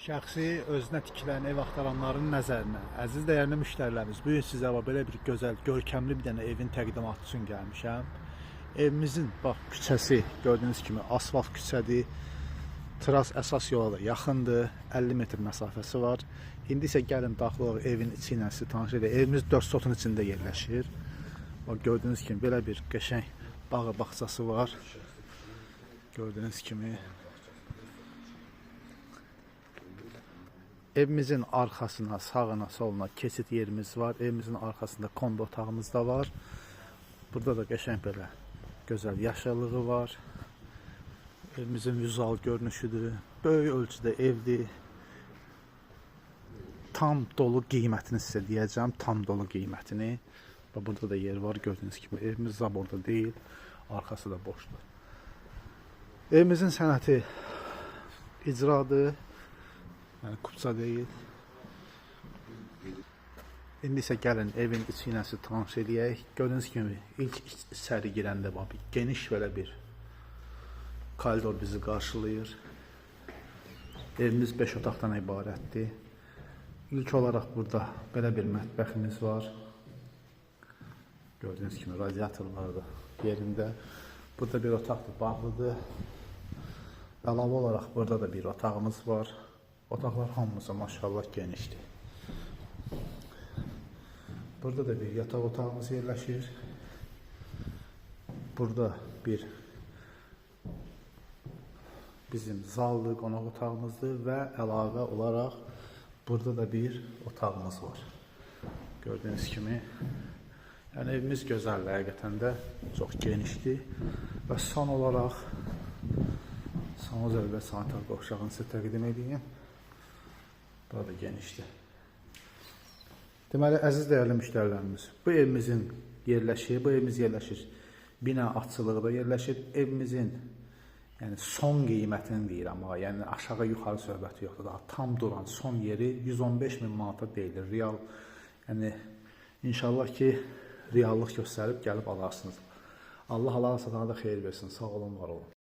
Şəxsi özünə tikilən ev axtaranların nəzərinə, əziz dəyərli müştərilərimiz, bu gün sizə bax belə bir gözəl, görkəmli bir dənə evin təqdimatı üçün gəlmişəm. Evimizin bax küçəsi gördüyünüz kimi asfalt küçədir. Tras əsas yola da yaxındır, 50 metr məsafəsi var. İndi isə gəlin daxil olaq evin içi ilə sizi tanış edək. Evimiz 4 sotun içində yerləşir. Bax gördüyünüz kimi belə bir qəşəng bağı bağçası var. Gördüyünüz kimi evimizin arxasına, sağına, soluna keçid yerimiz var. Evimizin arxasında kondo otağımız da var. Burada da qəşəng belə gözəl yaşıllığı var. Evimizin vizual görünüşüdür. Böyük ölçüdə evdir. Tam dolu qiymətini sizə deyəcəm. Tam dolu qiymətini. Və burada da yer var gördüyünüz kimi. Evimiz zaborda deyil. Arxası da boşdur. Evimizin sənəti icradır. Yəni kupça deyil. İndi isə gəlin evin içi ilə sizi tanış eləyək. Gördüyünüz kimi ilk içəri girəndə bax bir geniş belə bir koridor bizi qarşılayır. Evimiz 5 otaqdan ibarətdir. İlk olaraq burada belə bir mətbəximiz var. Gördüyünüz kimi radiatorlar da yerində. Burada bir otaqdır, bağlıdır. Əlavə olaraq burada da bir otağımız var. Otaqlar hamısı maşallah genişdir. Burada da bir yataq otağımız yerləşir. Burada bir bizim zaldır, qonaq otağımızdır və əlavə olaraq burada da bir otağımız var. Gördüyünüz kimi, yəni evimiz gözəldir həqiqətən də, çox genişdir və son olaraq sanuzel və sanitar qovşağını sizə təqdim edeyim. Bura da genişdir. Deməli, əziz dəyərli müştərilərimiz, bu evimizin yerləşir, bu evimiz yerləşir bina açılıqda yerləşir. Evimizin yəni son qiymətini deyirəm ha, yəni aşağı yuxarı söhbəti yoxdur. Daha tam duran son yeri 115 min manata deyilir. Real, yəni inşallah ki reallıq göstərib gəlib alarsınız. Allah alan satana da xeyir versin. Sağ olun, var olun.